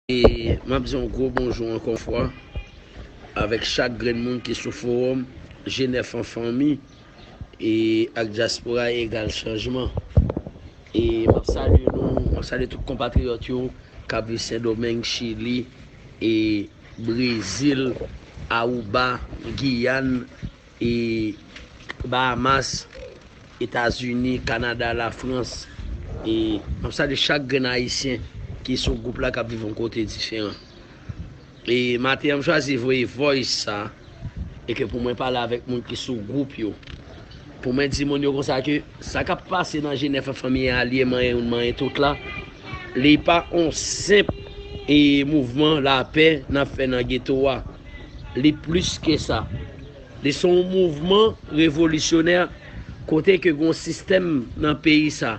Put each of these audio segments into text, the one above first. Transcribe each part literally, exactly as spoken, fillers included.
E m ap di yon gwo bonjou ankò yon fwa avèk chak grenn moun ki sou fowòm G nèf an fanmi e ak dyaspora egal chanjman. E m ap salye nou, m ap salye tout konpatriyòt yo k ap viv Sendomeng, Chili, e Brezil, Aruba, Giyàn, e Bahamas, Etazini, Kanada, Lafrans. E m ap salye chak grenn Ayisyen ki sou gwoup la k ap viv yon kote diferan. E maten an, m chwazi voye voice sa, e ke pou mwen pale avèk moun ki sou gwoup yo. Pou mwen di moun yo konsa ke sa k ap pase nan G nèf an fanmi alye manyen youn manyen tout la, li pa on senp e mouvman lapè n ap fè nan geto a. Li plis ke sa. Li se yon mouvman revolisyonè kote ke gen yon sistèm nan peyi sa,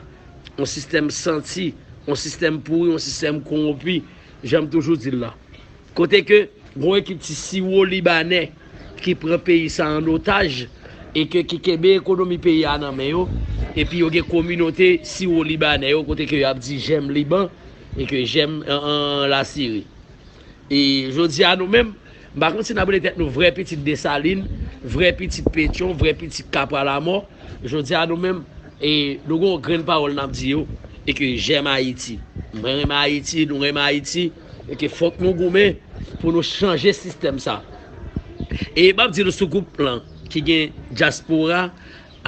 yon sistèm santi, yon sistèm pouri, yon sistèm kowonpi, jan m toujou di l la. Kote ke gen yon ekip ti siwo libanè ki pran peyi sa an otaj e ke ki kenbe ekonomi peyi a nan men yo, epi yo gen kominote siwo libanè yo kote ke y ap di J'aime Liban e ke J'aime an, an Lasiri. E jodi a nou menm, m pa konn si n ap rele tèt nou vrè pitit Desalin, vrè pitit Petyon, vrè pitit Kapwa Lamò. Jodi a nou menm, e nou gen yon grenn pawòl n ap di yo, e ke J'aime Haïti. Mwen renmen Ayiti, nou renmen Ayiti, e ke fòk nou goumen pou nou chanje sistèm sa. E m ap di nou sou gwoup lan ki gen dyaspora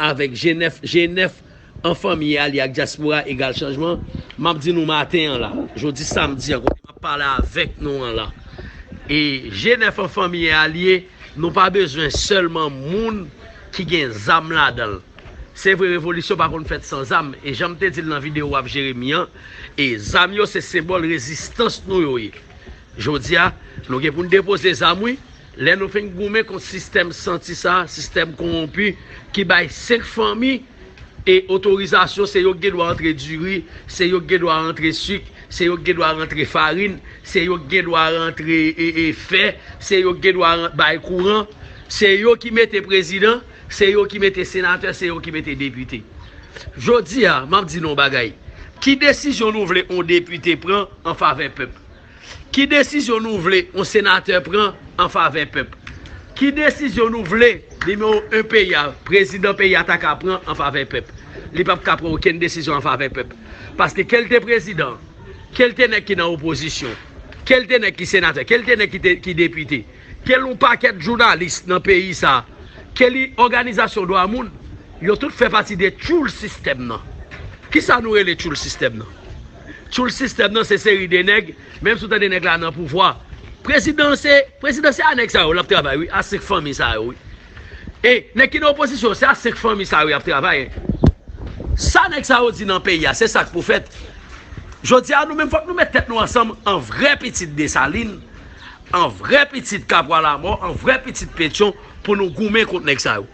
avèk G nèf, G nèf an fanmi alye ak dyaspora egal chanjman, m ap di nou maten an la, jodi samdi an, kote m ap pale avèk nou an la. E G nèf an fanmi alye, nou pa bezwen sèlman moun ki gen zam ladan l. Se vre, revolisyon pa konn fèt san zam, e jan m te di l nan videyo w ap jere mi an, e zam yo se senbòl rezistans nou yo ye. Jodi a, nou gen pou n depoze zam wi, lè nou fin goumen kont sistèm santi sa, sistèm kowonpi ki bay senk fanmi e otorizasyon, se yo k gen dwa rantre diri, se yo k gen dwa rantre sik, se yo k gen dwa rantre farin, se yo k gen dwa rantre e, e, fè, se yo k gen dwa ran- bay kouran, se yo ki mete prezidan, se yo ki mete senatè, se yo ki mete depite. Jodi a, m ap di nou yon bagay. Ki desizyon nou vle yon depite pran an favè pèp? Ki desizyon nou vle yon senatè pran an favè pèp? Ki desizyon nou vle nimewo en peyi a, prezidan peyi a ta ka pran an favè pèp? Li p ap ka pran okenn desizyon an favè pèp. Paske ke l te prezidan, ke l te nèg ki nan opozisyon, ke l te nèg ki senatè, ke l te nèg ki, te, ki depite, ke l yon pakèt jounalis nan peyi sa, ke li òganizasyon dwa moun, yo tout fè pati de tchoul sistèm nan. Kisa nou rele tchoul sistèm nan? Tchoul sistèm nan se seri de nèg, menm si w tande nèg la nan pouvwa. Prezidan se, prezidan se a nèg sa yo l ap travay, wi, a senk fanmi sa yo, wi. E nèg ki nan opozisyon, se a senk fanmi sa yo y ap travay. Sa nèg sa yo di nan peyi a, se sa k pou fèt. Jodi a, nou menm, fòk nou met tèt nou ansanm an vrè pitit Desalin, an vrè pitit Kapwa Lamò, an vrè pitit Petyon, pou nou goumen kont nèg sa yo.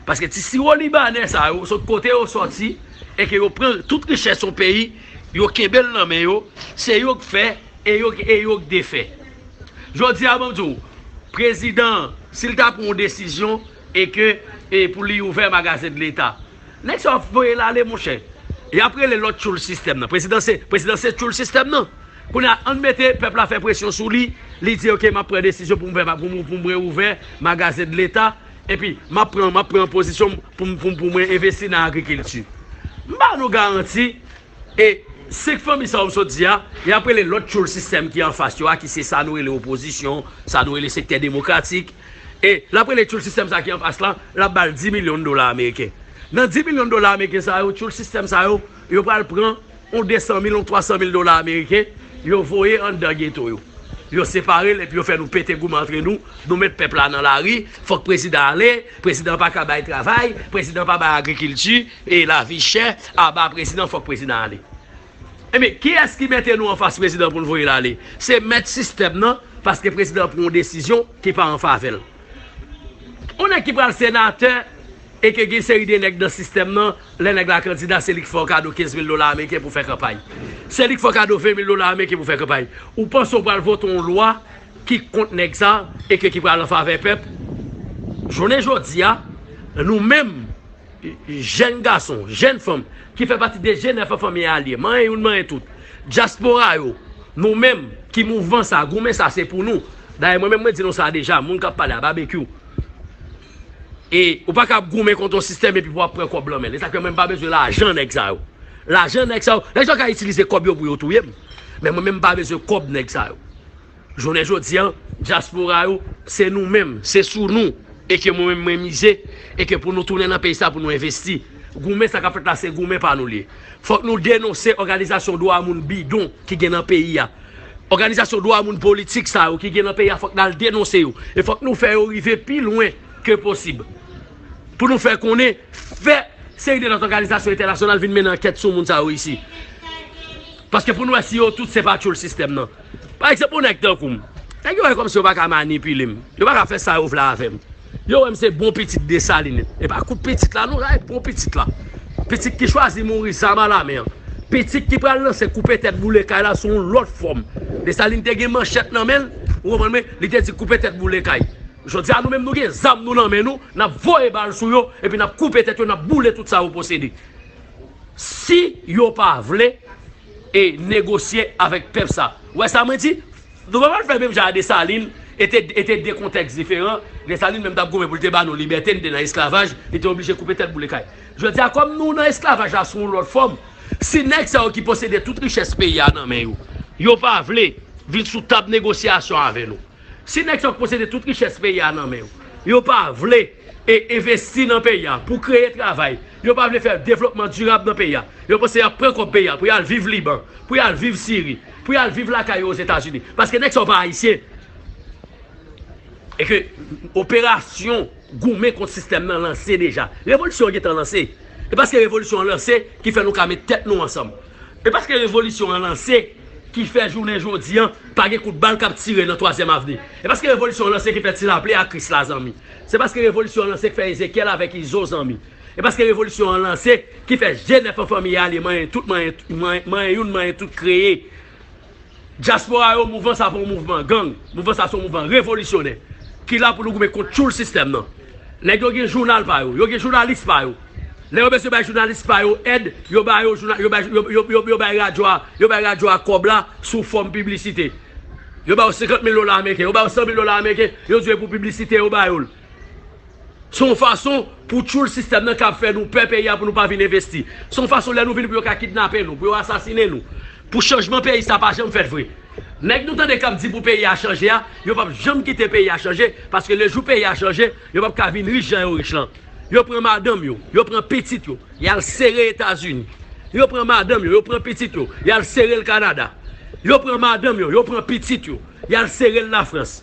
Paske ti siwo libanè sa yo, sot kote yo sòti, e ke yo pran tout richès yon peyi, yo kenbe l nan men yo, se yo k fè, e yo, e yo k defè. Jodi a, ban m di w, prezidan, si l ta pran yon desizyon, e ke, e pou li ouvè magazen de leta, nèg sa yo ap voye l ale, monchè. Y ap rele lòt tchoul sistèm nan. Prezidan se, prezidan se tchoul sistèm nan. Kounye a, ann mete pèp la fè presyon sou li, li di, "Ok, m ap pran desizyon pou m fè, pou m, pou m reouvè magazen de leta, epi m ap pran, m ap pran pozisyon pou m, pou m, pou mwen envesti nan agrikilti." M ba nou garanti, e senk fanmi sa yo m sot di a, y ap rele lòt tchoul sistèm ki anfas yo a, ki se sa nou rele opozisyon, sa nou rele sektè demokratik. E l ap rele tchoul sistèm sa ki anfas la, l ap ba l dis milyon dola ameriken. Nan dis milyon dola ameriken sa yo, tchoul sistèm sa yo, yo pral pran yon de san mil, yon twa san mil dola ameriken, yo voye anndan geto yo. Yo separe l epi yo fè nou pete goumen antre nou, nou met pèp la nan lari, fòk prezidan ale, prezidan pa ka bay travay, prezidan pa bay agrikilti, e lavi chè, aba prezidan, fòk prezidan ale. Ebyen, kiyès ki mete nou anfas prezidan pou n voye l ale? Se mèt sistèm nan, paske prezidan pran yon desizyon ki pa an favè l. Yon nèg ki pral senatè e ke gen seri de nèg nan sistèm nan, lè nèg la kandida, se li k fè w kado kenz mil dola ameriken pou fè kanpay. Se li k fè w kado ven mil dola ameriken pou fè kanpay. Ou panse w pral vote yon lwa ki kont nèg sa e ke ki pral an favè pèp? Jounen jodi a, nou menm, jèn gason, jèn fanm, ki fè pati de G nèf an fanmi alye, manyen youn, manyen tout, dyaspora yo, Nou menm ki mouvman sa, goumen sa se pou nou. Dayè mwen menm mwen di nou sa deja, moun k ap pale a Babekyou. E ou pa ka ap goumen kont yon sistèm epi pou w ap pran kòb lan men l. E sa k fè mwen m pa bezwen lajan nèg sa yo. Lajan nèg sa yo, nèg sa yo ka itilize kòb yo pou yo touye m. Men mwen menm m pa bezwen kòb nèg sa yo. Jounen jodi a, dyaspora yo, se nou menm, se sou nou, e ke mwen menm mwen mize, e ke pou nou tounen nan peyi sa pou nou envesti. Goumen sa k ap fèt la, se goumen pa nou l ye. Fòk nou denonse òganizasyon dwa moun bidon ki gen nan peyi a. Òganizasyon dwa moun politik sa yo ki gen nan peyi a, fòk n al denonse yo. E fòk nou fè yo rive pi lwen ke posib. Pou nou fè konnen, fè seri de lòt òganizasyon entènasyonal vin mennen ankèt sou moun sa yo isi. Paske pou nou wè si yo tout se pa tchoul sistèm nan. Pa egzanp, yon nèg tankou m. Nèg yo wè kòmsi yo pa ka manipile m. Yo pa ka fè sa yo vle avè m. Yo wè m se bon pitit Desalin. E pa kout pitit la non, sa e bon pitit la. Pitit ki chwazi mouri zam alamen an. Pitit ki pral lanse koupe tèt boule kay la sou yon lòt fòm. Desalin te gen manchèt nan men l, ou konprann mwen, li te di koupe tèt boule kay. Jodi a nou menm nou gen zam nou nan men nou, n ap voye bal sou yo, epi n ap koupe tèt yo, n ap boule tout sa yo posede. Si yo pa vle e negosye avèk pèp sa. Ou wè sa mwen di? Nou pa pral fè menm jan a Desalin, e te, e te de kontèks diferan. Desalin menm t ap goumen pou l te ba nou libète, n te nan esklavaj, li te oblije koupe tèt boule kay. Jodi a, kòm nou nan esklavaj la sou yon lòt fòm, si nèg sa yo ki posede tout richès peyi a nan men yo, yo pa vle vin sou tab negosyasyon avè nou. Si nèg sa yo ki posede tout richès peyi a nan men yo, yo pa vle e envesti nan peyi a pou kreye travay, yo pa vle fè devlopman dirab nan peyi a, yo panse y ap pran kòb peyi a pou y al viv Liban, pou y al viv Siri, pou y al viv lakay yo Ozetazini. Paske nèg sa yo pa ayisyen. E ke operasyon goumen kont sistèm nan lanse deja. Revolisyon an gentan lanse. E paske revolisyon an lanse ki fè nou ka met tèt nou ansanm. E paske revolisyon an lanse ki fè jounen jodi an pa gen kout bal k ap tire nan Twazyèm Avni. E paske revolisyon an lanse ki fè Ti Lapli a Krisla zanmi. Se paske revolisyon an lanse ki fè Ezekyèl avèk Izo zanmi. E paske revolisyon an lanse ki fè G nèf an fanmi ale manyen tout, manyen, manyen, manyen youn, manyen tout kreye. Dyaspora yo, mouvman sa pa yon mouvman gang. Mouvman sa se yon mouvman revolisyonè ki la pou nou goumen kont tchoul sistèm nan. Nèg yo gen jounal pa yo, yo gen jounalis pa yo. Lè yo bezwen bay jounalis pa yo èd, yo ba yo jounal, yo bay, yo, yo, yo, yo bay radyo a, yo bay radyo a kòb la sou fòm piblisite. Yo ba yo senkant mil dola ameriken, yo ba yo san mil dola ameriken, yo di yo pou piblisite yo ba yo l. Se yon fason pou tchoul sistèm nan k ap fè nou pè peyi a pou nou pa vin envesti. Se yon fason lè nou vin pou yo ka kidnape nou, pou yo asasinen nou. Pou chanjman peyi sa pa janm fèt vre. Nèg nou tande k ap di pou peyi a chanje a, yo p ap janm kite peyi a chanje, paske le jou peyi a chanje, yo p ap ka vin rich jan yo rich lan. Yo pran madanm yo, yo pran pitit yo, y al sere Etazini. Yo pran madanm yo, yo pran pitit yo, y al sere l Kanada. Yo pran madanm yo, yo pran pitit yo, y al sere l Lafrans.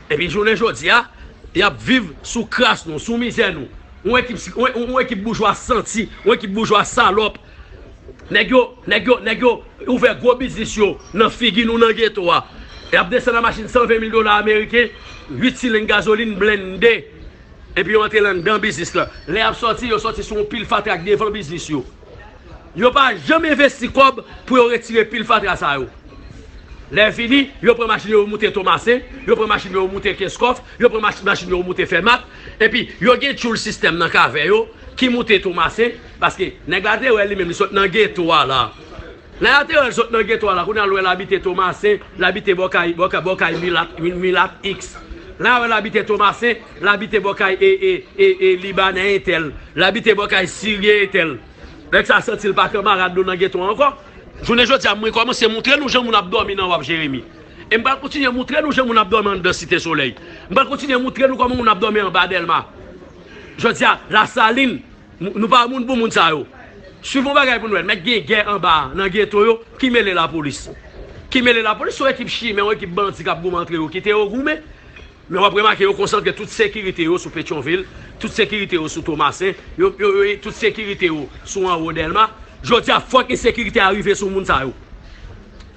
Epi jounen jodi a, y ap viv sou kras nou, sou mizè nou. Yon ekip, yon, yon ekip boujwa santi, yon ekip boujwa salòp. Nèg yo, nèg yo, nèg yo ouvè gwo biznis yo nan figi nou nan geto a. Y ap desann an machin san ven mil dola ameriken, uit silend gazolin blende. Epi yo antre l anndan biznis lan. Lè y ap sòti, yo sòti sou yon pil fatra k devan biznis yo. Yo pa janm envesti kòb pou yo retire pil fatra sa yo. Lè fini, yo pran machin yo, yo moute Tomasen, yo pran machin yo, yo moute Kenskòf, yo pran mach-, machin yo, yo moute Fèmat, epi yo gen tchoul sistèm nan k avè yo, ki moute Tomasen, paske nèg la te wè li menm, li sot nan geto a la. Nèg la te wè l sot nan geto a la, kounye a l wè l abite Tomasen, l abite bò kay, bò kay, bò kay milat, mi-, milat X. Nèg la wè l abite Tomasen, l abite bò kay e, e, e, e Libanè entèl, l abite bò kay Siryen entèl. Nèg sa santi l pa kanmarad nou nan geto a ankò. Jounen jodi a, mwen kòmanse montre nou jan moun ap dòmi nan W A P Jeremi. E m pral kontinye montre nou jan moun ap dòmi anndan Site Solèy. M pral kontinye montre nou kòman moun ap dòmi anba Dèlma. Jodi a, Lasalin, nou pa moun pou moun sa yo. Swiv yon bagay pou n wè. Mèt gen gè anba a, nan geto yo, ki mele lapolis. Ki mele lapolis, se yon ekip chimè, yon ekip bandi k ap goumen antre yo, kite yo goumen. Men w ap remake yo konsantre tout sekirite yo sou Petyonvil, tout sekirite yo sou Tomasen, yo, yo, yo, tout sekirite yo sou anwo Dèlma. Jodi a, fòk ensekirite a rive sou moun sa yo.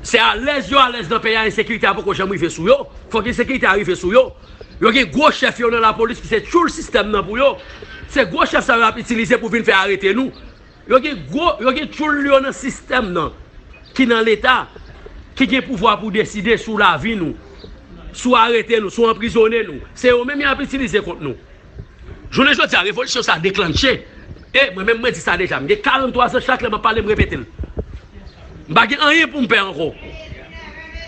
Se alèz yo alèz nan peyi a, ensekirite a poko janm rive sou yo. Fòk ensekirite a rive sou yo. Yo gen gwo chèf yo nan lapolis ki se tchoul sistèm nan pou yo. Se gwo chèf sa yo ap itilize pou vin fè arete nou. Yo gen gwo, yo gen tchoul yo nan sistèm nan, ki nan Leta, ki gen pouvwa pou deside sou lavi nou, sou arete nou, sou anprizone nou. Se yo menm y ap itilize kont nou. Jounen jodi a, revolisyon sa a deklanche. E mwen menm, mwen di sa deja. M gen karanntwa zan, chak lè m ap pale, m repete l. M pa gen anyen pou m pè ankò.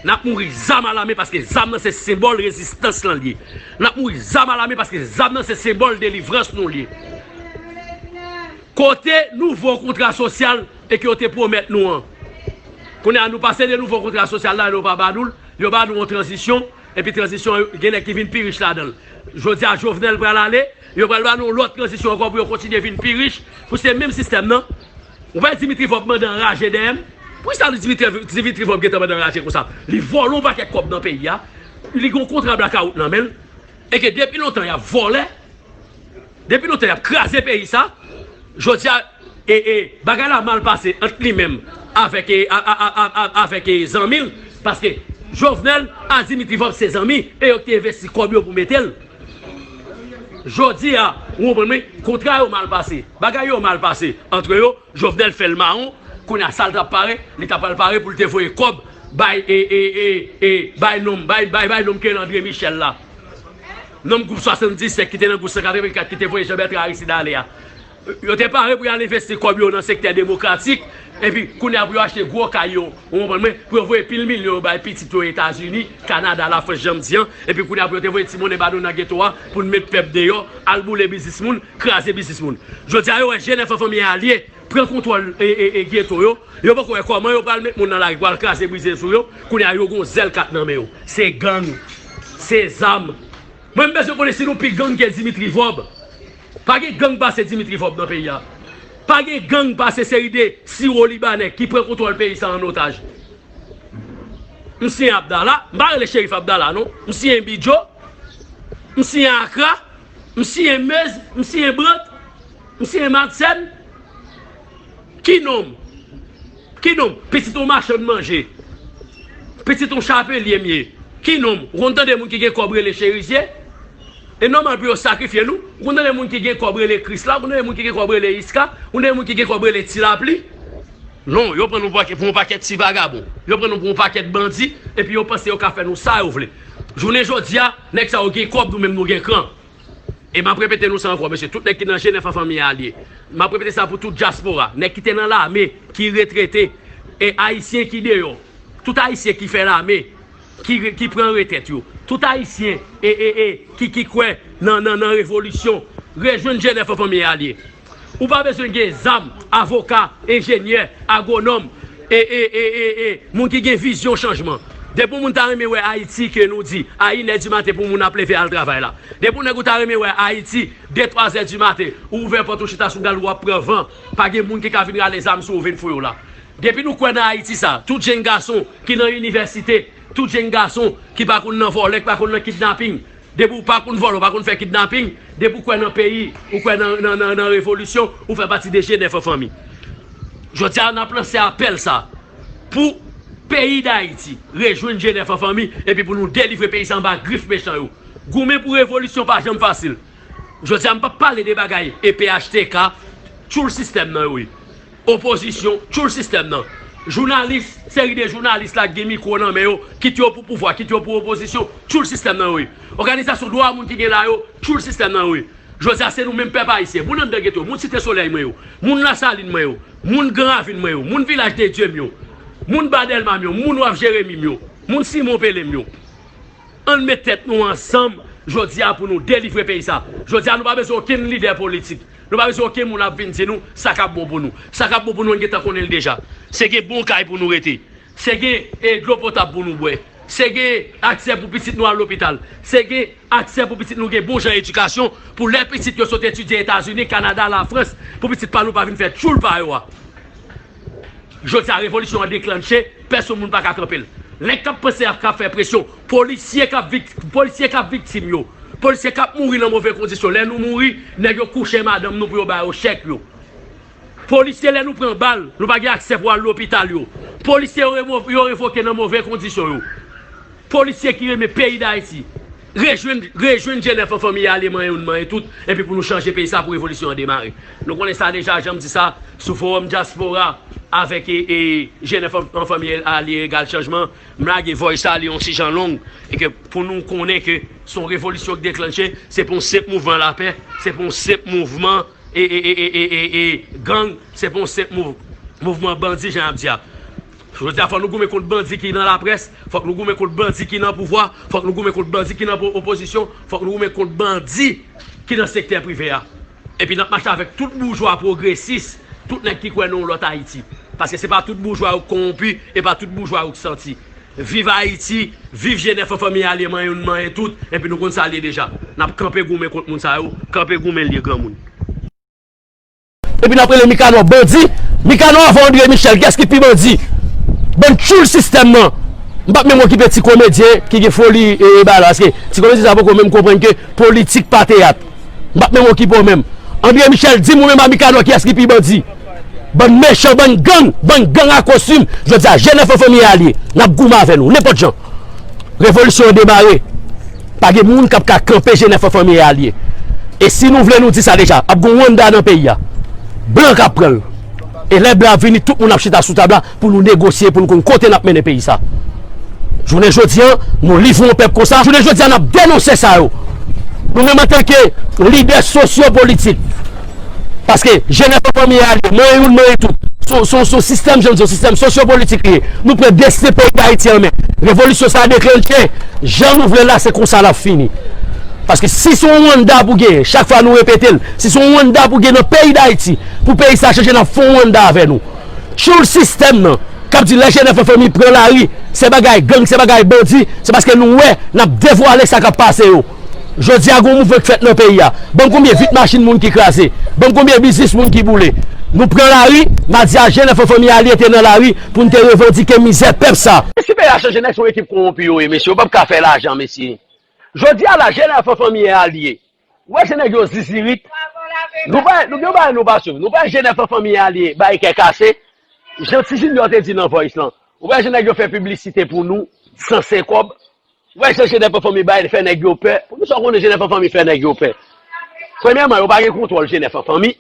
N ap mouri zam alamen paske zam nan se senbòl rezistans lan l ye. N ap mouri zam alamen paske zam nan se senbòl delivrans nou l ye. Kote nouvo kontra sosyal e ke yo te pwomèt nou an? Kounye a nou pase de nouvo kontra sosyal la, yo pa ba nou l, yo ba nou yon tranzisyon, epi tranzisyon an, gen nèg ki vin pi rich ladan l. Jodi a, Jovenel pral ale, yo pral ba nou yon lòt tranzisyon ankò pou yo kontinye vin pi rich, pou se menm sistèm nan. Ou pa wè Dimitri Vorbe mande anraje dèyè m? Poukisa Dimitri, Dimitri Vorbe gentan mande anraje konsa? Li vòlè yon pakèt kòb nan peyi a, li gen yon kontra blakawout nan men l, e ke depi lontan y ap vòlè, depi lontan y ap kraze peyi sa, jodi a, e, e, bagay la mal pase ant li menm avèk, e, a, a, a, a, a, avèk, e, zanmi l, paske Jovenel a Dimitri Vorbe se zanmi, e yo ki te envesti kòb yo pou mete l. Jodi a, ou konprann mwen, kontra yo mal pase, bagay yo mal pase ant yo, Jovenel fè l mawon, kounye a sa l t ap pare, li ta pral pare pou l te voye kòb bay, e, e, e, e, bay nonm, bay, bay, bay nonm ke André Michel la. Nonm gwoup swasanndisèt ki te nan gwoup san katrevenkat ki te voye Jean Bertrand Aristide ale a. Yo te pare pou y al envesti kòb yo nan sektè demokratik, epi kounye a pou yo achte gwo kay yo, ou konprann mwen, pou yo voye pil milyon yo bay pitit yo Etazini, Kanada, Lafrans, jan m di an, epi kounye a pou yo te voye ti monnen ba nou nan geto a, pou n met pèp deyò, al boule biznis moun, kraze biznis moun. Jodi a, yo wè G nèf an fanmi alye, pran kontwòl, e, e, e, geto yo. Yo poko wè kòman yo pral met moun nan lari pou al kraze brize sou yo. Kounye a, yo gon zèl kat nan men yo. Se gang. Se zam. Mwen, m bezwen konnen si nou pi gang ke Dimitri Vorbe. Pa gen gang pase Dimitri Vorbe nan peyi a. Pa gen gang pase seri de siwo libanè ki pran kontwòl peyi sa an otaj. M siyen Abdala, m pa rele Cherif Abdala non. M siyen Bidjo, m siyen Akra, m siyen Mez, m siyen Brant, m siyen Madsen. Ki nonm? Ki nonm? Pitit yon machann manje. Pitit yon chapelye m ye. Ki nonm? Ou konn tande moun ki gen kòb rele Cherizye? E nòmal pou yo sakrifye nou. Ou konn tande moun ki gen kòb rele Krisla, ou konn tande moun ki gen kòb rele Iska, ou konn tande moun ki gen kòb rele Ti Lapli. Non, yo pran nou pou, pou yon pakèt ti vagabon. Yo pran nou pou yon pakèt bandi, epi yo panse yo ka fè nou sa yo vle. Jounen jodi a, nèg sa yo gen kòb, nou menm nou gen kran. E m ap repete nou sa ankò, mesye, tout nèg ki nan G nèf an fanmi alye. M ap repete sa pou tout dyaspora, nèg ki te nan lame, ki retrete, e ayisyen ki deyò. Tout ayisyen ki fè lame, ki, ki pran retrèt yo. Tout ayisyen e, e, e, ki, ki kwè nan, nan, nan revolisyon. Rejwenn G nèf an fanmi alye. Ou pa bezwen gen zam, avoka, enjenyè, agwonòm, e, e, e, e, e, moun ki gen vizyon chanjman. Depi yon moun ta renmen wè Ayiti ke nou di, a inè di maten pou moun ap leve al travay la. Depi yon nèg ou ta renmen wè Ayiti, de, twa zè di maten, ou ouvè pòt ou chita sou gal ou ap pran van. Pa gen moun ki ka vin rale zam sou ou vin fouye w la. Depi nou kwè nan Ayiti sa, tout jenn gason ki nan inivèsite, tout jenn gason ki pa konn nan vòlè, ki pa konn nan kidnaping, depi w pa konn vòlè, w pa konn fè kidnaping, depi w kwè nan peyi, ou kwè nan, nan, nan, nan revolisyon, ou fè pati de G nèf an fanmi. Jodi a, n ap lanse apèl sa pou peyi Dayiti, rejwenn G nèf an fanmi, epi pou nou delivre peyi sa anba grif mechan yo. Goumen pou revolisyon pa janm fasil. Jodi a, m p ap pale de bagay E P H T K, tchoul sistèm nan yo ye. Opozisyon, tchoul sistèm nan. Jounalis, seri de jounalis la ki gen mikwo nan men yo, kit yo pou pouvwa, kit yo pou opozisyon, tchoul sistèm nan yo ye. Òganizasyon dwa moun ki gen la yo, tchoul sistèm nan yo ye. Jodi a, se nou menm pèp ayisyen, moun anndan geto, moun Site Solèy mwen yo, moun Lasalin mwen yo, moun Gran Ravin mwen yo, moun Vilaj de Dye m yo, moun Ba Dèlma m yo, moun Waf Jeremi m yo, moun Simon Pele m yo. Ann met tèt nou ansanm jodi a pou nou delivre peyi sa. Jodi a, nou pa bezwen okenn lidè politik. Nou pa bezwen okenn moun ap vin di nou sa k ap bon pou nou. Sa k ap bon pou nou, nou gentan konnen l deja. Se gen bon kay pou nou rete. Se gen, e, dlo potab pou nou bwè. Se gen aksè pou pitit nou al lopital. Se gen aksè pou pitit nou gen bon jan edikasyon, pou lè pitit yo sot etidye Etazini, Kanada, Lafrans, pou pitit pa nou pa vin fè tchoul pa yo a. Jodi a, revolisyon an deklanche, pèsonn moun pa ka kanpe l. Nèg k ap panse ap ka fè presyon, polisye k ap vik-, polisye k ap viktim yo, polisye k ap mouri nan move kondisyon. Lè nou mouri, nèg yo kouche madanm nou pou yo ba yo chèk yo. Polisye, lè nou pran bal, nou pa gen aksè pou al lopital yo. Polisye, yo remo-, yo revoke nan move kondisyon yo. Polisye ki renmen peyi Dayiti, rejwenn, rejwenn G nèf an fanmi ale manyen youn manyen tout, epi pou nou chanje peyi sa pou revolisyon an demare. Nou konnen sa deja, jan m di sa, sou Fowòm Dyaspora avèk, e, e, G nèf an, an fanmi alye egal chanjman, m lage vòy sa, li yon ti jan long, e ke pou nou konnen ke se yon revolisyon ki deklanche, se pa yon senp mouvman lapè, se pa yon senp mouvman e, e, e, e, e, e, e, gang, se pa yon senp mouv-, mouvman bandi, jan y ap di a. Jodi a, fòk nou goumen kont bandi ki nan laprès, fòk nou goumen kont bandi ki nan pouvwa, fòk nou goumen kont bandi ki nan po- opozisyon, fòk nou goumen kont bandi ki nan sektè prive a. Epi n ap mache avèk tout boujwa pwogresis, tout nèg ki kwè nan yon lòt Ayiti. Paske se pa tout boujwa yo k kowonpi, e pa tout boujwa yo k santi. Viv Ayiti, viv G N F an fanmi alye, manyen youn, manyen tout, epi nou konn sa l ye deja. N ap kanpe goumen kont moun sa yo, kanpe goumen l ye granmoun. Epi n ap rele Mikanò bandi. Mikanò avan André Michel, kiyès ki pi bandi? Bann tchoul sistèm nan. M p ap menm okipe ti komedyen ki gen foli e, e bagay la, paske ti komedyen sa poko menm konprann ke politik pa teyat. M p ap menm okipe w menm. André Michel, di m ou menm a Mikanò kiyès ki pi bandi? Bann mechan, bann gang, bann gang a kostim. Jodi a, G N F an fanmi alye. N ap goumen avè nou, nenpòt jan. Revolisyon an demare. Pa gen moun k ap ka kanpe G N F an fanmi alye. E si nou vle nou di sa deja, ap gon Rwanda nan peyi a. Blan k ap pran l. E lè blan ap vini, tout moun ap chita sou tab la pou nou negosye, pou nou konn kote n ap mennen peyi sa. Jounen jodi a, nou livre yon pèp konsa. Jounen jodi a, n ap denonse sa yo. Nou menm antanke lidè sosyopolitik. Paske G N F an fanmi alye, manyen youn, manyen tout. Se yon, se yon, se yon sistèm, jan m di, yon sistèm sosyopolitik li ye. Nou pran desten peyi Dayiti an men. Revolisyon sa a deklanche, jan nou vle l la, se konsa l ap fini. Paske si se yon Rwanda pou genyen, chak fwa nou repete l, si se yon Rwanda pou genyen nan peyi Dayiti, pou peyi sa chanje, n ap fè yon Rwanda avè nou. Tchoul sistèm nan, k ap di lè G N F an fanmi pran lari, se bagay gang, se bagay bandi, se paske nou wè, n ap devwale sa k ap pase yo. Jodi a, gon mouvman k fèt nan peyi a. Ban m konbyen vit machin moun ki kraze. Ban m konbyen biznis moun ki boule. Nou pran lari, n a di a G N F an fanmi alye te nan lari pou n te revandike mizè pèp sa. Si peyi a chanje, nèg se yon ekip kowonpi yo ye, mesye. Yo p ap ka fè lajan, mesye. Jodi a la, G N F an fanmi alye. Ou wè se nèg yo zizirit. Nou pa, nou gen bagay nou pa swiv. Nou pa G N F an fanmi alye, bay kè kase. Jan Ti Junior te di nan Voice lan. Ou wè jan nèg yo fè piblisite pou nou, san sen kòb. Ou wè jan G N F an fanmi bay, fè nèg yo pè. Poukisa w konnen G N F an fanmi fè nèg yo pè? Premyèman, yo pa gen kontwòl G N F an fanmi.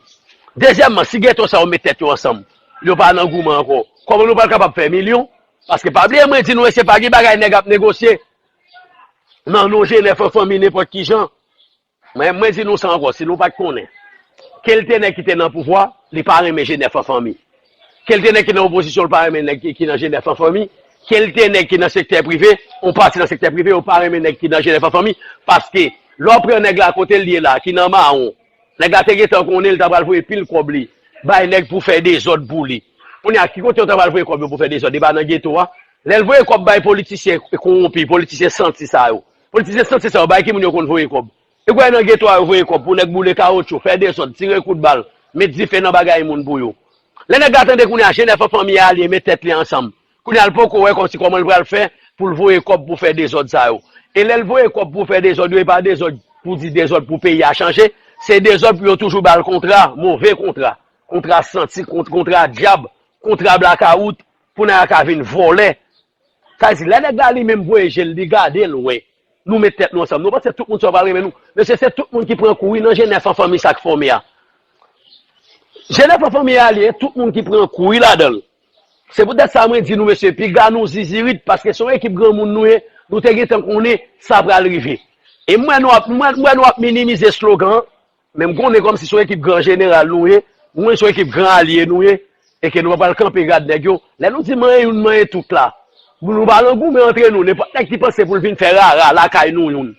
Dezyèmman, si geto sa yo met tèt yo ansanm, yo pa nan goumen ankò. Kòman nou pral kapab fè milyon? Paske pa bliye mwen di nou, mesye, pa gen bagay nèg ap negosye nan non G N F an fanmi nenpòt ki jan. Mwen, mwen di nou sa ankò, si nou pa t konnen. Ke l te nèg ki te nan pouvwa, li pa renmen G N F an fanmi. Ke l te nèg ki nan opozisyon, li pa renmen nèg ki, ki nan G N F an fanmi. Ke l te nèg ki nan sektè prive, yon pati nan sektè prive, yo pa renmen nèg ki nan G N F an fanmi. Paske, lè w pran nèg la kote l ye la, ki nan mawon, nèg la te gentan konnen li ta pral voye pil kòb li, bay nèg pou fè dezòd pou li. Kounye a, ki kote yo ta pral voye kòb yo pou fè dezòd? E pa nan geto a. Lè l voye kòb bay politisyen kowonpi, politisyen santi sa yo. Politisyen santi sa yo, bay ki moun yo konn voye kòb? E kwè nan geto a yo voye kòb pou nèg boule kawotchou, fè dezòd, tire kout bal, met dife nan bagay moun pou yo. Lè nèg la tande kounye a, G N F an fanmi alye met tèt li ansanm. Kounye a l poko wè kòmsi kòman l pral fè pou l voye kòb pou fè dezòd sa yo. E lè l voye kòb pou fè dezòd yo, e pa dezòd pou di dezòd pou peyi a chanje, se dezòd pou yo toujou ba l kontra, move kontra, kontra santi, kont- kontra dyab, kontra blakawout, pou nèg la ka vin vòlè. Sa vle di, lè nèg la li menm voye je l, li gade l, wè. Nou met tèt nou ansanm. Nou panse tout moun sa yo pral renmen nou. Mesye, se tout moun ki pran kouri nan G N F an fanmi sa k fòme a. G N F an fanmi a li ye, tout moun ki pran kouri ladan l. Se poutèt sa mwen di nou, mesye, piga nou zizirit, paske se yon ekip granmoun nou ye, nou te gentan konnen sa pral rive. E m wè nou ap, m wè, m wè nou ap minimize slogan an, men m konnen kòmsi se yon ekip gran jeneral nou ye, m konnen se yon ekip gran alye nou ye, e ke nou pa pral kanpe gad nèg yo. Lè nou di manyen youn, manyen tout la, nou pa nan goumen antre nou, nenpòt nèg ki panse pou l vin fè rara lakay nou youn,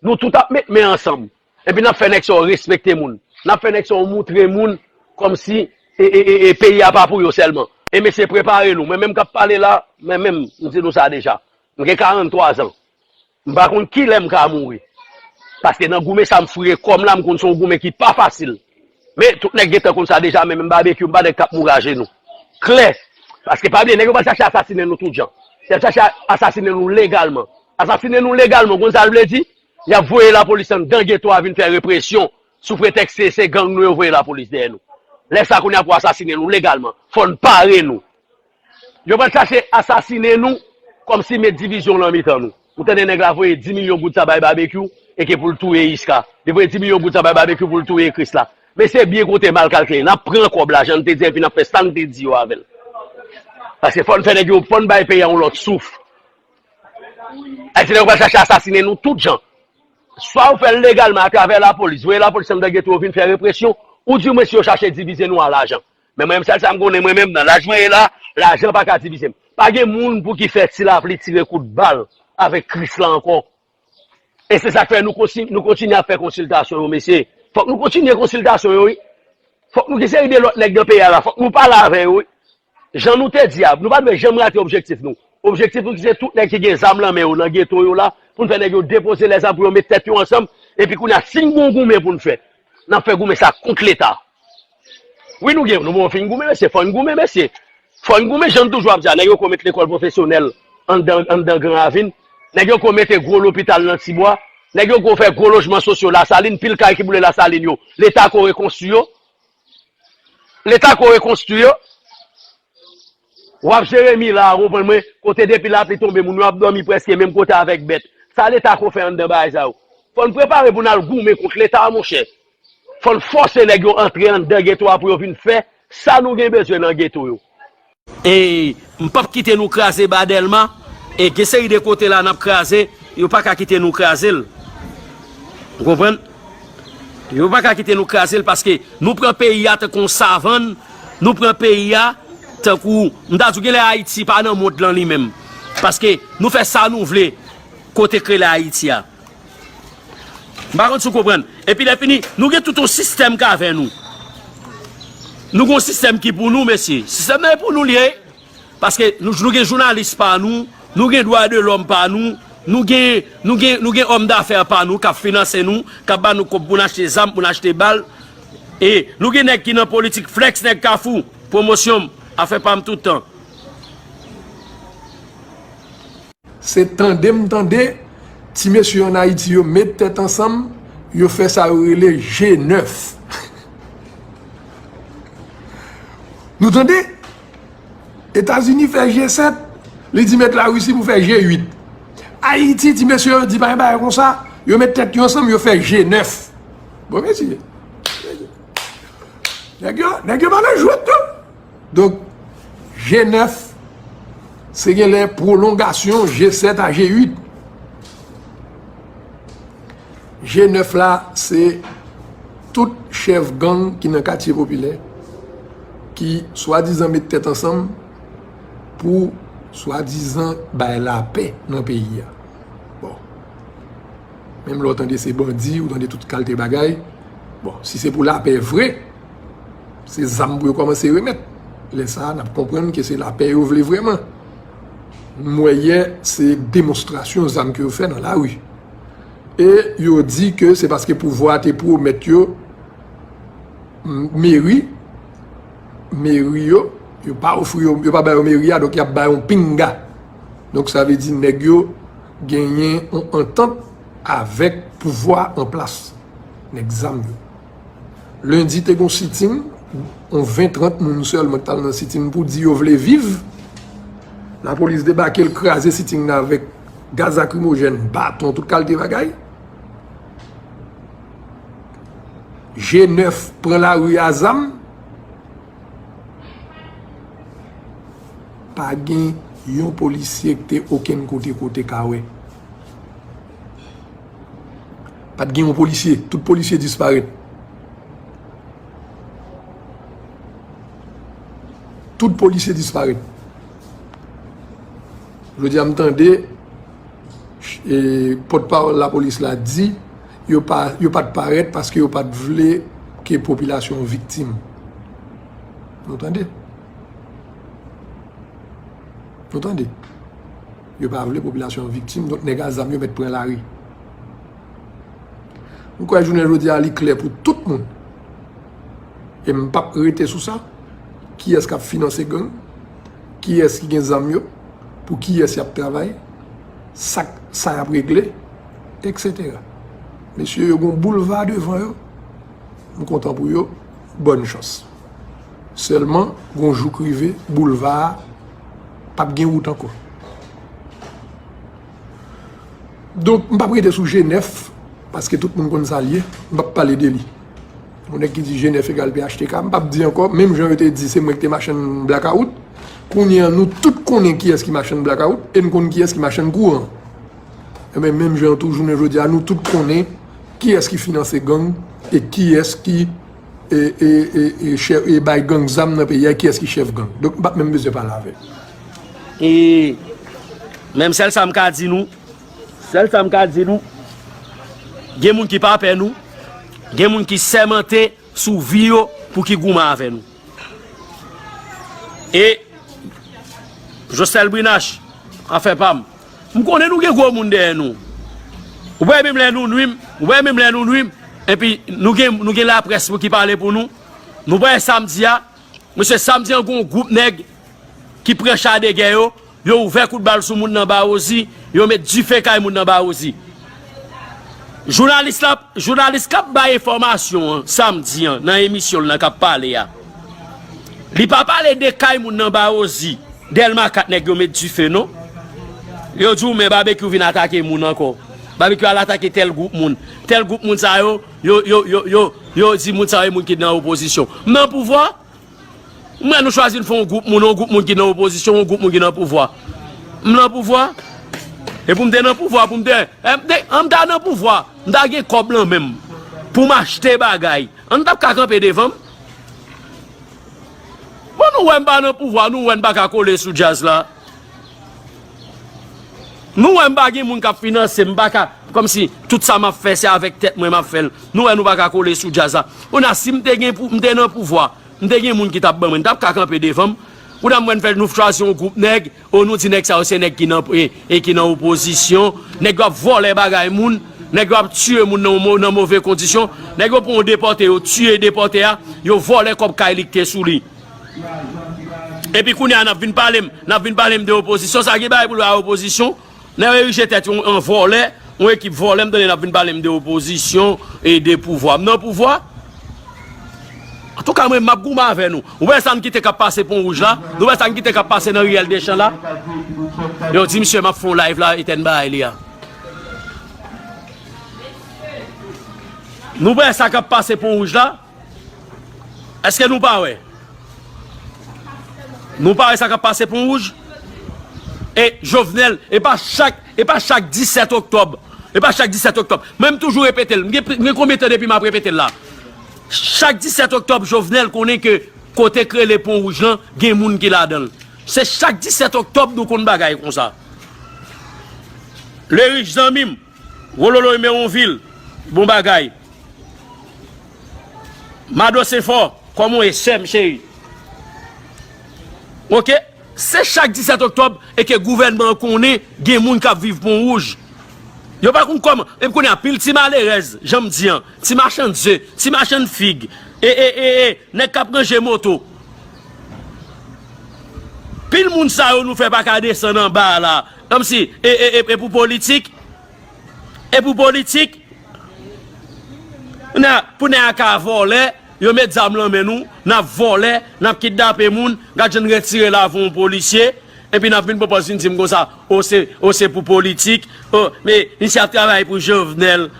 nou tout ap met men ansanm. Epi n ap fè nèg sa yo respekte moun. N ap fè nèg sa yo moutre moun kòmsi e, e, e, e peyi a pa pou yo sèlman. E mesye, prepare nou. Mwen menm k ap pale la, mwen menm, m di nou sa deja. M gen karannntwa zan. M pa konn kilè m ka mouri. Paske nan goumen sa m foure kò m la, m konn se yon goumen ki pa fasil. Men tout nèg gentan konn sa deja, men menm Babekyou, m pa nèg k ap mouri ajenou. Klè. Paske pa bliye, nèg yo pral chache asasinen nou tout jan. Y ap chache asasinen nou legalman. Asasinen nou legalman, w konn sa l vle di? Y ap voye lapolis anndan geto a vin fè represyon sou pretèks se, se gang nou yo voye lapolis dèyè nou. Lè sa kounye a pou asasinen nou legalman, fò n pare nou. Yo pral chache asasinen nou kòmsi met divizyon nan mitan nou. Ou tande nèg la voye dis milyon goud sa bay Babekyou e ke pou l touye Iska. Li voye dis milyon goud sa bay Babekyou pou l touye Krisla. Men se byen kote mal kalkile. N ap pran kòb la, jan n te di, epi n ap fè sa n te di yo avè l. Paske fò n fè nèg yo, fò n bay peyi a yon lòt souf. Ayisyen yo pral chache asasinen nou tout jan. Swa yo fè l legalman atravè lapolis, voye lapolis anndan geto yo vin fè represyon, oudimwen si yo chache divize nou a lajan. Men mwen menm, sèl sa m konnen mwen menm, nan laj mwen ye la, lajan pa ka divize m. Pa gen moun pou ki fè ti lapli tire kout bal avèk Kris la ankò. E se sa k fè nou konsi-, nou kontinye ap fè konsiltasyon yo, mesye. Fòk nou kontinye konsiltasyon yo, wi. Fòk nou gen seri de lòt nèg nan peyi a la. Fòk nou pale avè yo, wi. Jan nou te di a, nou pa dwe janm rate objektif nou. Objektif nou se tout nèg ki gen zam nan men yo nan geto yo la, pou n fè nèg yo depoze lèzam pou yo met tèt yo ansanm, epi kounye a, si n gen yon goumen pou n fè, n ap fè goumen sa kont Leta. Wi, nou gen, nou bon fin goumen, mesye, fò n goumen, mesye. Fò n goumen, jan n toujou ap di a, nèg yo ko met lekòl pwofesyonèl anndan, anndan Gran Ravin, nèg yo ko mete gwo lopital nan Tibwa, nèg yo ko fè gwo lojman sosyo Lasalin, pil kay ki boule Lasalin yo, Leta ko rekonstwi yo. Leta ko rekonstwi yo. W ap Jeremi la, ou konprann mwen, kote depi lapli tonbe, moun yo ap dòmi prèske menm kote avèk bèt. Sa Leta ko fè anndan bagay sa yo? Fò n prepare pou n al goumen kont Leta, monchè. Fò n fòse nèg yo antre anndan geto a pou yo vin fè sa nou gen bezwen nan geto yo. E m p ap kite nou kraze ba Dèlma. E gen seri de kote la n ap kraze, yo pa ka kite nou kraze l. Ou konprann? Yo pa ka kite nou kraze l paske nou pran peyi a tankou yon savann, nou pran peyi a tankou, m ta di w genlè Ayiti pa nan mond lan li menm. Paske nou fè sa nou vle kote k rele Ayiti a. M pa konn si w konprann. Epi lè fini, nou gen tout yon sistèm k avè nou. Nou gen yon sistèm ki pou nou, mesye. Sistèm nan e pou nou li ye. Paske nou, nou gen jounalis pa nou, nou gen dwa de lòm pa nou, nou gen, nou gen, nou gen òm dafè pa nou k ap finanse nou, k ap ba nou kòb pou n achte zam, pou n achte bal. E nou gen nèg ki nan politik, Flex, nèg Kafou, pwomosyon m, afè pa m tout tan. Se tande m tande, ti mesye ann Ayiti yo met tèt ansanm, yo fè sa yo rele G nèf. Nou tande? Etazini fè G sèt, li di met Larisi pou fè G uit. Ayiti, ti mesye yo di pa gen bagay konsa, yo met tèt yo ansanm, yo fè G nèf. Bon, mesye. Nèg yo, nèg yo pa nan jwèt, non. Donk, G nèf, se genlè pwolongasyon G sèt a G uit. G nèf la, se tout chèf gang ki nan katye popilè, ki swadizan met tèt ansanm pou swadizan bay lapè nan peyi a. Bon. Menm lè w tande se bandi, ou tande tout kalte bagay. Bon, si se pou lapè vre, se zam pou yo kòmanse remèt. Lè sa a, n ap konprann ke se lapè yo vle vrèman. M wè yè, se demonstrasyon zam ke yo fè nan lari. E yo di ke se paske pouvwa a te pwomèt yo m-, meri, meri yo, yo pa ofri yo, yo pa ba yo meri a, donk y ap ba yo yon pinga. Donk sa vle di nèg yo genyen yon antant avèk pouvwa an plas, nèg zam yo. Lendi te gon siting, yon ven trant moun sèlman ki t al nan siting pou di yo vle viv. Lapolis debake, l kraze siting nan avèk gaz lakrimojèn, baton, tout kalte bagay. G nèf pran lari a zam. Pa gen yon polisye ki te okenn kote kote ka wè. Pa t gen yon polisye. Tout polisye disparèt. Tout polisye disparèt. Jodi a, m tande, e, pòtpawòl lapolis la di, yo pa, yo pa t parèt paske yo pa t vle ke popilasyon an viktim. Nou tande? Nou tande? Yo pa vle popilasyon an viktim, donk nèg a zam yo mèt pran lari. M kwè jounen jodi a, li klè pou tout moun. E m p ap rete sou sa. Kiyès k ap finanse gang? Kiyès ki gen zam yo? Pou kiyès y ap travay? Sa, sa y ap regle? Etsetera. Mesye yo gon boulva devan yo. M kontan pou yo. Bòn chans. Sèlman, gon jou k rive, boulva a p ap gen wout ankò. Donk, m p ap rete sou G nèf, paske tout moun konn sa l ye, m p ap pale de li. Yon nèg ki di G nèf egal P H T K, m p ap di ankò, menm jan yo te di se mwen ki te machann blakawout, kounye a nou tout konnen kiyès ki machann blakawout, e n konn kiyès ki machann kouran. Enben, menm jan tou, jounen jodi a, nou tout konnen kiyès ki finanse gang e kiyès ki, e, e, e, e, chèf, e bay gang zam nan peyi a, kiyès ki chèf gang. Donk, m p ap menm bezwen pale avè l. E menm sèl sa m ka di nou, sèl sa m ka di nou, gen moun ki pa pè nou, gen moun ki sèmante sou vi yo pou ki goumen avè nou. E Josèl Brinache, afè pa m. M konnen nou gen gwo moun dèyè nou. Ou wè menm lè nou nwi m, ou wè menm lè nou nwi m, epi nou gen, nou gen laprès pou ki pale pou nou. Nou wè samdi a, mesye, samdi an gon gwoup nèg ki pran cha de gè yo, yo ouvè kout bal sou moun nan Bawozi, yo met dife kay moun nan Bawozi. Jounalis la, jounalis k ap bay enfòmasyon an samdi an nan emisyon l nan k ap pale a, li pa pale de kay moun nan Bawozi, Dèlma kat nèg yo met dife non. Yo di w men Babekyou vin atake moun ankò. Babekyou al atake tèl gwoup moun. Tèl gwoup moun sa yo, yo, yo, yo, yo, yo di moun sa yo e moun ki nan opozisyon. M nan pouvwa? M wè nou chwazi n fè yon gwoup moun, yon gwoup moun ki nan opozisyon, yon gwoup moun ki nan pouvwa. M nan pouvwa? E pou m te nan pouvwa, pou m te, e, m te, an m ta nan pouvwa, m ta gen kòb lan men m pou m achte bagay. An n t ap ka kanpe devan m? Bon, nou wè m pa nan pouvwa, nou wè n pa ka kole sou djaz la. Nou wè m pa gen moun k ap finanse m, m pa ka, kòmsi tout sa m ap fè, se avèk tèt mwen m ap fè l. Nou wè nou pa ka kole sou djaz la. Kounye a, si m te gen pou, m te nan pouvwa, m te gen moun ki t ap ban mwen, n t ap ka kanpe devan m. Kounye a, m wè n fè, nou chwazi yon gwoup nèg, o, nou di nèg sa yo se nèg ki nan, e, e ki nan opozisyon. Nèg yo ap vòlè bagay moun, nèg yo ap tiye moun nan, nan move kondisyon. Nèg yo pran yon depòte, yo tiye depòte a, yo vòlè kòb kay li ki te sou li. Epi kounye a, n ap vin pale m, n ap vin pale m de opozisyon. Sa gen bagay pou l wè a opozisyon? Nèg yo erije tèt yo an vòlè, yon ekip vòlè, m tande n ap vin pale m de opozisyon e de pouvwa. M nan pouvwa? Antouka, mwen, m ap goumen avè nou. Ou wè sa n kite k ap pase Pon Wouj la? Nou wè sa n kite k ap pase nan riyèl Dechan la? Yo di misye, m ap fè yon live la, etèn bagay li a. Nou wè sa k ap pase Pon Wouj la? Èske nou pa wè? Nou pa wè sa k ap pase Pon Wouj? E Jovenel, e pa chak, e pa chak disèt oktòb, e pa chak disèt oktòb. Mwen, m toujou repete l. M gen, m gen konbyen tan depi m ap repete l la? Chak disèt oktòb, Jovenel konnen ke kote k rele Pon Wouj lan, gen moun ki ladan l. Se chak disèt oktòb nou konn bagay konsa. Lerich zanmi m, Wololoy Mewonvil, bon bagay. Mado Senfò, kòman w ye, sè m cheri? Oke? Se chak disèt oktòb e ke gouvènman an konnen gen moun k ap viv Pon Wouj. Yo pa konn kòman. Epi kounye a, pil ti malerèz, jan m di an, ti machann ze, ti machann fig, e, e, e, e, nèg k ap ranje moto. Pil moun sa yo nou fè pa ka desann anba a la. Kòmsi, e, e, e, e pou politik? E pou politik? Pou nèg, pou nèg a ka vòlè, yo met zam lan men nou, n ap vòlè, n ap kidnape moun, gad jan n retire lavi yon polisye, epi n ap vin pran pòz vin di m konsa, o se, o se pou politik, o, men misye ap travay pou Jovenel.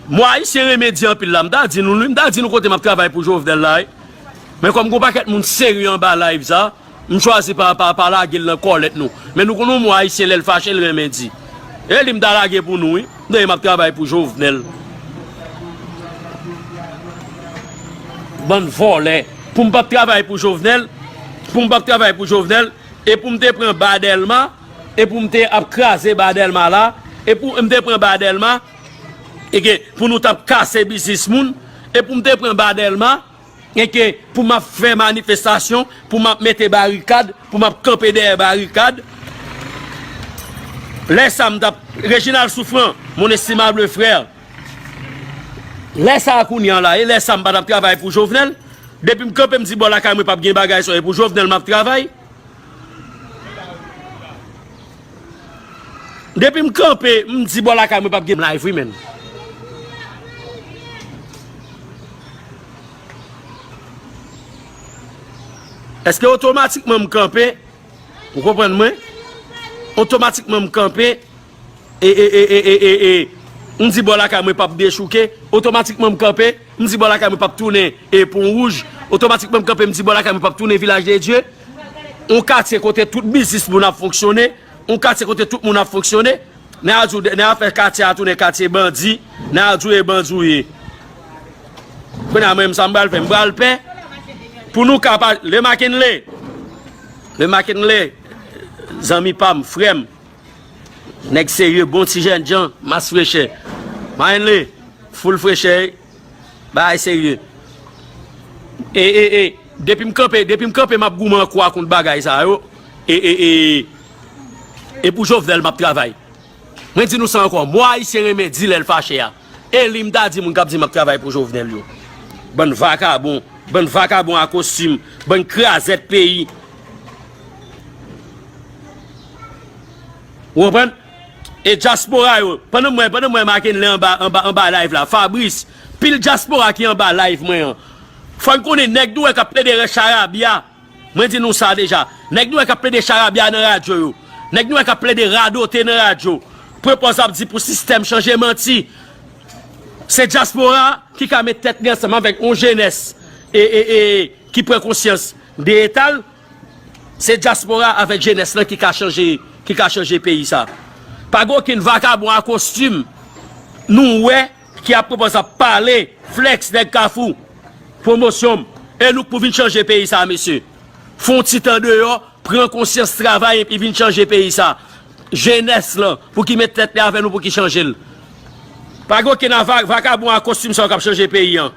Mwen Ayisyen renmen di anpil la, m ta di nou, m ta di nou kote m ap travay pou Jovenel la, wi. Men kòm gon pakèt moun serye anba live sa, m chwazi pa, pa, pa lage l nan kòlèt nou. Men nou konn yon moun Ayisyen lè l fache, l renmen di. E li m ta lage pou nou, wi. M ta di m ap travay pou Jovenel. Bann vòlè. Pou m p ap travay pou Jovenel, pou m p ap travay pou Jovenel, e pou m te pran ba Dèlma, e pou m te ap kraze ba Dèlma la, e pou m te pran ba Dèlma, e ke pou nou t ap kase biznis moun, e pou m te pran ba Dèlma, e ke pou m ap fè manifestasyon, pou m ap mete barikad, pou m ap kanpe dèyè barikad. Lè sa m t ap, Reginald Souffrant, mon estimable frère, lè sa a kounye a la, e lè sa m pa t ap travay pou Jovenel, depi m kanpe m di bò lakay mwen p ap gen bagay sa yo, e pou Jovenel m ap travay. Depi m kanpe, m di bò lakay mwen p ap gen live wi menn. Èske otomatikman m kanpe? Ou konprann mwen? Otomatikman m kanpe, e, e, e, e, e, e, e, m di bò lakay mwen p ap dechouke, otomatikman m kanpe, m di bò lakay mwen p ap tounen, e, Pon Wouj, otomatikman m kanpe, m di bò lakay mwen p ap tounen Vilaj de Dye. Yon katye kote tout biznis moun ap fonksyone, yon katye kote tout moun ap fonksyone. Nèg a di w, nèg a fè katye a tounen katye bandi, nèg a di w e bandi w ye. Kounye a mwen menm sa m pral fè, m pral pè pou nou ka pa, le Makenle, le Makenle, zanmi pa m, frè m. Nèg serye, bon ti jènjan, mas frechè. Mayenn le, full frechè, bagay serye. E, e, e, depi m kanpe, depi m kanpe, m ap goumen an kwa kont bagay sa yo. E, e, e, e pou Jovenel m ap travay. Mwen di nou sa ankò, mo ayisyen renmen di lè l fache a. E li m ta di moun k ap di m ap travay pou Jovenel yo. Bann vakabon, bann vakabon a kostim, bann krazèt peyi. Ou konprann? E dyaspora yo, pandan mwen, pandan mwen Mackenley anba, anba, anba live la, Fabrice, pil dyaspora ki anba live mwen an. Fò n konnen nèg nou wè k ap plede rè charabya. Mwen di nou sa deja. Nèg nou wè k ap plede charabya nan radyo yo. Nèg nou wè k ap plede radote nan radyo. Pwepòz ap di pou sistèm chanje manti. Se dyaspora ki ka met tèt li ansanm avèk yon jenès e, e, e, ki pran konsyans de eta l. Se dyaspora avèk jenès lan ki ka chanje, ki ka chanje peyi sa. Pa gen okenn vakabon a kostim nou wè ki ap pwopòz ap pale, flèks nèg Kafou, pwomosyon m. E nou k pou vin chanje peyi sa, mesye. Fè yon ti tan deyò, pran konsyans, travay epi vin chanje peyi sa. Jenès lan, pou ki met tèt li avè nou, pou ki chanje l. Pa gen okenn va-, vakabon a kostim sa yo k ap chanje peyi an.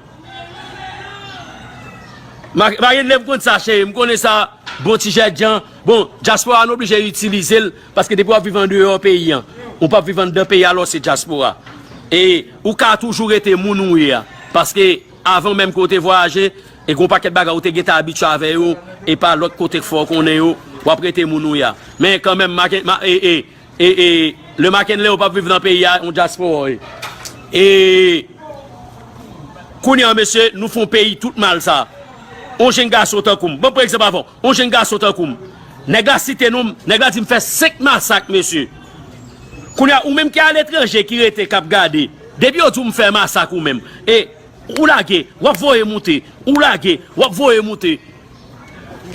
Ma-, Mayenn le m konn sa, cheri, m konnen sa, bon ti jèdjan. Bon, dyaspora nou oblije itilize l, paske depi w ap viv andeyò peyi an, ou p ap viv anndan peyi a lè w se dyaspora. E ou ka toujou rete moun ou ye a. Paske avan menm ke w te vwayaje, e gen yon pakèt bagay ou te gentan abitye avè yo, e pa lòt kote k fè w konnen yo, w ap rete moun ou ye a. Men kanmenm, Macken-, ma-, e, e, e, e, le Mackenley ou p ap viv nan peyi a, yon dyaspora w ye. E kounye a, mesye, nou fè yon peyi tout mal sa. Yon jenn gason tankou m. Bon, pran egzanp avan. Yon jenn gason tankou m. Nèg la site non m, nèg la di m fè senk masak, mesye. Kounye a, ou menm ki aletranje, ki rete, k ap gade, depi yo di w m fè masak ou menm, e ou lage, w ap voye moute, ou lage, w ap voye moute.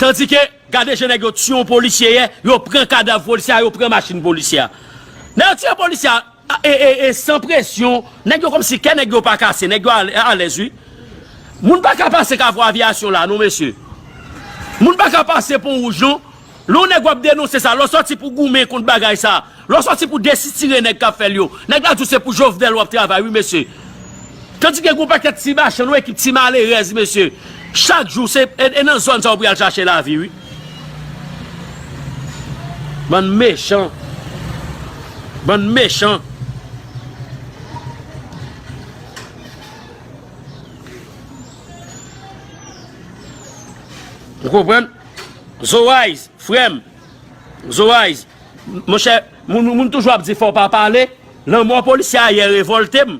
Tandike, gade jan nèg yo tiye yon polisye yè, yo pran kadav polisye a, yo pran machin polisye a. Nèg yo tiye polisye a, e, e, e, san presyon, nèg yo kòmsi kè nèg yo pa kase, nèg yo ale-, alèz, wi. Moun pa ka pase Kafou Aviyasyon la, non, mesye. Moun pa ka pase Pon Wouj, non. Lè yon nèg w ap denonse sa, lè w sòti pou goumen kont bagay sa, lè w sòti pou desitire nèg k ap fè l yo, nèg la di w se pou Jovenel w ap travay, wi, mesye. Tandike gen yon pakèt ti machann, yon ekip ti malerèz, mesye. Chak jou, se, e, e nan zòn sa yo pou y al chache lavi, wi. Bann mechan. Bann mechan. Ou konprann? Zoayz, frè m. Zoayz, monchè, moun, moun toujou ap di fò w pa pale. Lanmò polisye a yè revòlte m.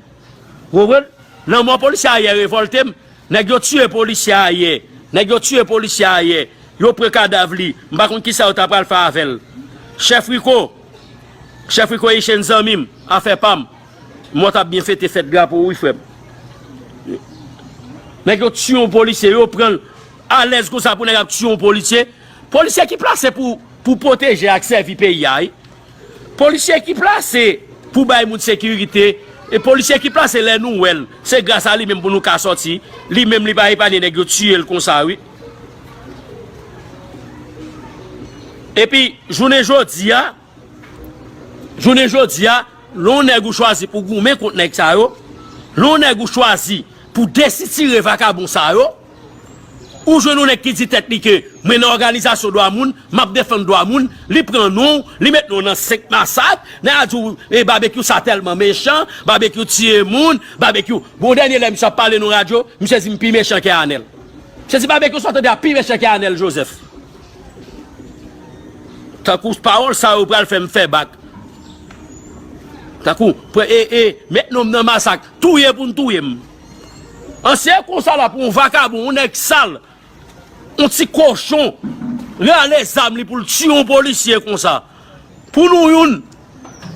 Ou konprann? Lanmò polisye a yè revòlte m. Nèg yo tiye polisye a yè. Nèg yo tiye polisye a yè. Yo pran kadav li. M pa konn kisa yo ta pral fè avè l. Chèf Rico. Chèf Rico Echann zanmi m. Afè pa m. Mwen t ap byen fete fèt drapo w, wi, frè m. Nèg yo tiye yon polisye, yo pran l alèz konsa pou nèg ap tiye yon polisye. Polisye ki plase pou, pou pwoteje ak sèvi peyi a, wi. Polisye ki plase pou bay moun sekirite. E polisye ki plase lè nou wè l, se gras a li menm pou nou ka sòti. Li menm li pa epanye nèg yo tiye l konsa, wi. Epi, jounen jodi a, jounen jodi a, lè yon nèg ou chwazi pou goumen kont nèg sa yo, lè yon nèg ou chwazi pou desitire vakabon sa yo, ou jwenn yon nèg ki di tèt li ke mwen nan òganizasyon dwa moun, m ap defann dwa moun, li pran non w, li met non w nan senk masak, nèg la di w, e, Babekyou sa tèlman mechan, Babekyou tiye moun, Babekyou. Bon, dènye lè misye ap pale nan radyo, misye di m pi mechan ke Anèl. Misye di Babekyou sa w tande a pi mechan ke Anèl Joseph. Tankou pawòl sa yo pral fè m fè bak. Tankou, pre-, e, e, met non m nan masak, touye pou n touye m. Ansyen konsa la pou yon vakabon, yon nèg sal, yon ti kochon, rale zam li pou l tiye yon polisye konsa. Pou nou youn,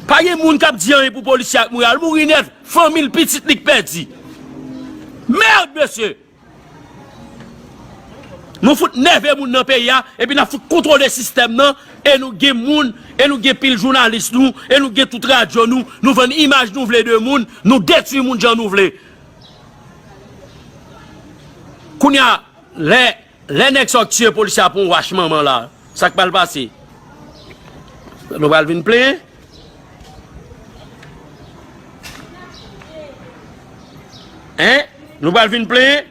pa gen moun k ap di anyen pou polisye a k mouri, al mouri nèt, fanmi l, pitit li k pèdi. Mèd, mesye! Nou fout nève moun nan peyi a, epi n ap fout kontwole sistèm nan, e nou gen moun, e nou gen pil jounalis nou, e nou gen tout radyo nou, nou vann imaj nou vle de moun, nou detwi moun jan nou vle. Kounye a, lè, lè nèg sa yo k tiye polisye a pran wach manman la, sa k pral pase? Nou pral vin plenyen? Hein? Nou pral vin plenyen?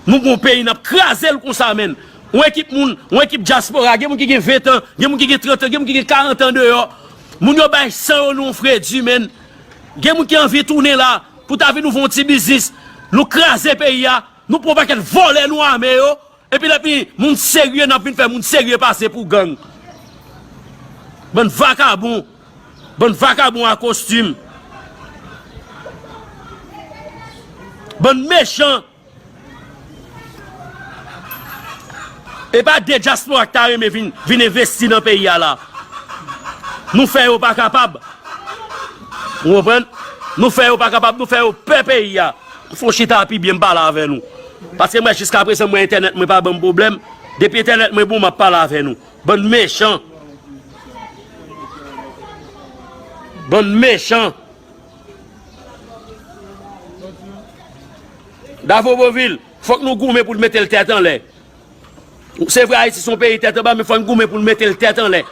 Nou gon peyi, n ap kraze l konsa, menn. Yon ekip moun, yon ekip dyaspora, gen moun ki gen ven tan, gen moun ki gen trant an, gen moun ki gen karant an deyò. Moun yo bay san yo nan yon fredi, menn. Gen moun ki anvi tounen la, pou ta vin ouvri yon ti biznis. Nou kraze peyi a, nou pran yon pakèt vòlè, nou ame yo. Epi lè fini, moun serye, n ap vin fè moun serye pase pou gang. Bann vakabon. Bann vakabon a kostim. Bann mechan. E pa de dyaspora ki ta renmen vin, vin envesti nan peyi a la. Nou fè yo pa kapab. Ou konprann? Nou fè yo pa kapab, nou fè yo pè peyi a. Fò chita pi byen m pale avè nou. Paske mwen jiska prezan mwen entènèt mwen pa ban m pwoblèm. Depi entènèt mwen bon, m ap pale avè nou. Bann mechan. Bann mechan. Davo Bovil, fòk nou goumen pou n mete l tèt anlè. Se vre Ayiti se yon peyi tèt anba, men fò n goumen pou n mete l tèt anlè.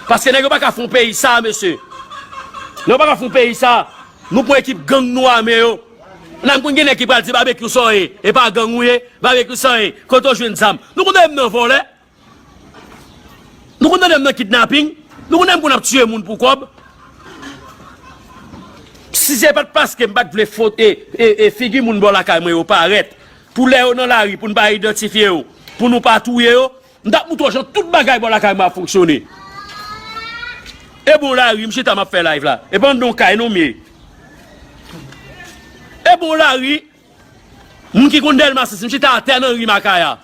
Paske nèg yo pa ka fè yon peyi sa, mesye. Nèg yo pa ka fè yon peyi sa. Nou pran ekip gang nou ame yo. N a konn gen nèg ki pral di Babekyou sa w ye, e pa gang ou ye, Babekyou sa w ye, kote w jwenn zam. Nou konn menm nan vòlè. Nou konn tande m nan kidnaping? Nou konn m konn ap tiye moun pou kòb? Si se pa t paske m pa t vle foto e, e, e figi moun bò lakay mwen yo parèt, pou lè yo nan lari, pou n pa idantifye yo, pou nou pa touye yo, m t ap moutre w jan tout bagay bò lakay mwen ap fonksyone. E bon lari, m chita m ap fè live la. E pa anndan yon kay non m ye. E bon lari, Moun ki konn Dèlma sis, m chita atè nan ri Makaya.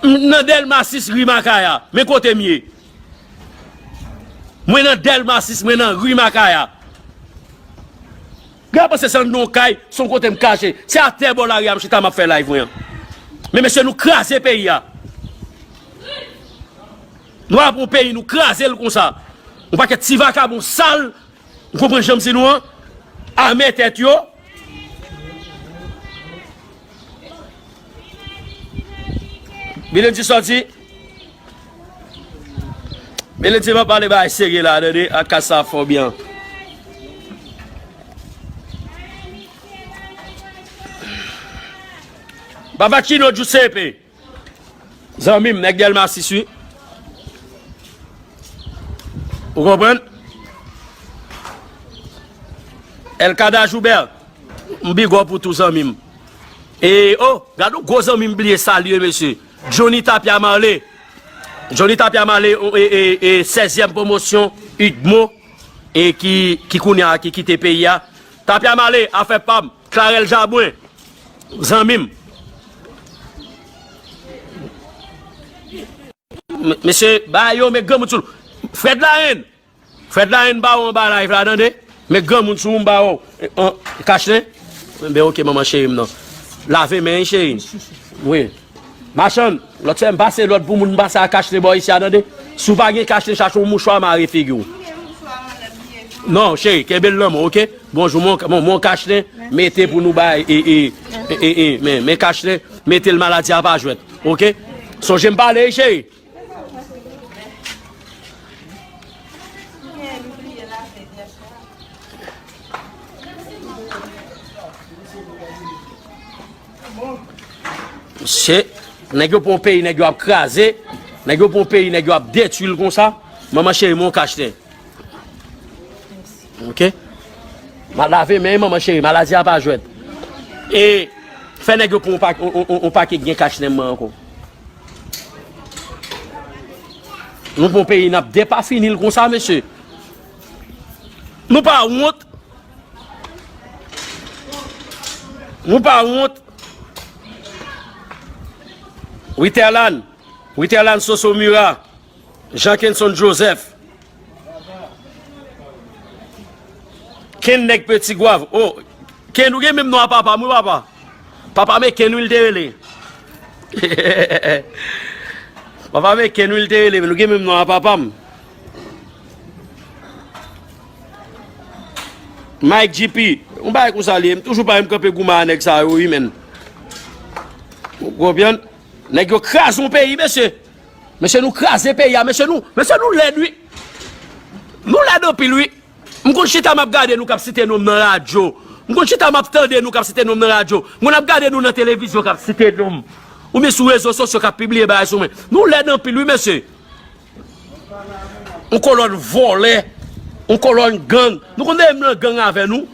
M nan Dèlma sis, ri Makaya. Men kote m ye. Mwen nan Dèlma sis, mwen nan ri Makaya. Gen panse se anndan yon kay, se yon kote m kache. Se atè bò lari a m chita m ap fè live mwen an. Men mesye, nou kraze peyi a. Nou ap pran peyi, nou kraze l konsa. Yon pakèt ti vakabon sal, ou konprann jan m di nou an? Ame tèt yo. Bilendi sòti. Bilendi pa pale bagay serye la, tande, ak kasa fò byen. Bavakino Giuseppe. Zanmi m, nèg Dèlma sis, wi. Ou konprann? Elkada Joubert, m big up ou tou, zanmi m. E, oh, gade yon gwo zanmi m bliye salye, mesye. Johnny Tapia Marley. Johnny Tapia Marley, e, e, e, sèzyèm pwomosyon, Udmo, e ki, ki kounye a, ki kite peyi a. Tapia Marley, afè pa m. Clarel Jabwen, zanmi m. M-, mesye, ba yo, met granmoun sou l. Fred Lahaine. Fred Lahaine ba w anba live la, tande. Met granmoun sou m ba w. E, an, kachnen. Ben, ok, manman cheri m nan. Lave men, cheri. Wi. Machann, lòt fè m pase lòd pou moun pase a kachnen bò isi a, tande. Si w pa gen kachnen, chache yon mouchwa mare figi w. Non, cheri, kenbe l nan men w, ok? Bonjou, mon, mon, mon kachnen, mete pou nou bay, e, e, e, e, men, men kachnen, mete l maladi a pa jwèt, ok? Sonje m pale, wi, cheri. Se, nèg yo pran peyi, nèg yo ap kraze, nèg yo pran peyi, nèg yo ap detwi l konsa. Manman cheri, mon kachnen. Ok? Ma lave men, manman cheri, maladi a pa jwèt. E fè nèg yo pran yon pa-, yon, yon, yon, yon pakèt gen kachnen mwen ankò. Nou pran peyi, n ap depafini l konsa, mesye. Nou pa wont. Nou pa wont. Witerlan. Witerlan Soso Mira. Jean Kenson Joseph. Ken nèg Petit Goâve. Oh, Ken, ou gen menm non a papa m, wi, papa. Papa m e Ken, wi, l te rele. Papa m e Ken, wi, l te rele, men nou gen menm non a papa m. Mike G P, yon bagay konsa li ye, m toujou pare m kanpe goumen a nèg sa yo, wi, menn. Ou konprann? Nèg yo kraze yon peyi, mesye. Mesye, nou kraze peyi a, mesye, nou, mesye, nou lèd, wi. Nou lèd anpil, wi. M konn chita m ap gade nou k ap site non m nan radyo. M konn chita m ap tande nou k ap site non m nan radyo. M konn ap gade nou nan televizyon k ap site non m. Oubyen sou rezo sosyo k ap pibliye bagay sou mwen. Nou lèd anpil, wi, mesye. Yon kolòn vòlè. Yon kolòn gang. Nou konn dèyè m nan gang avè nou.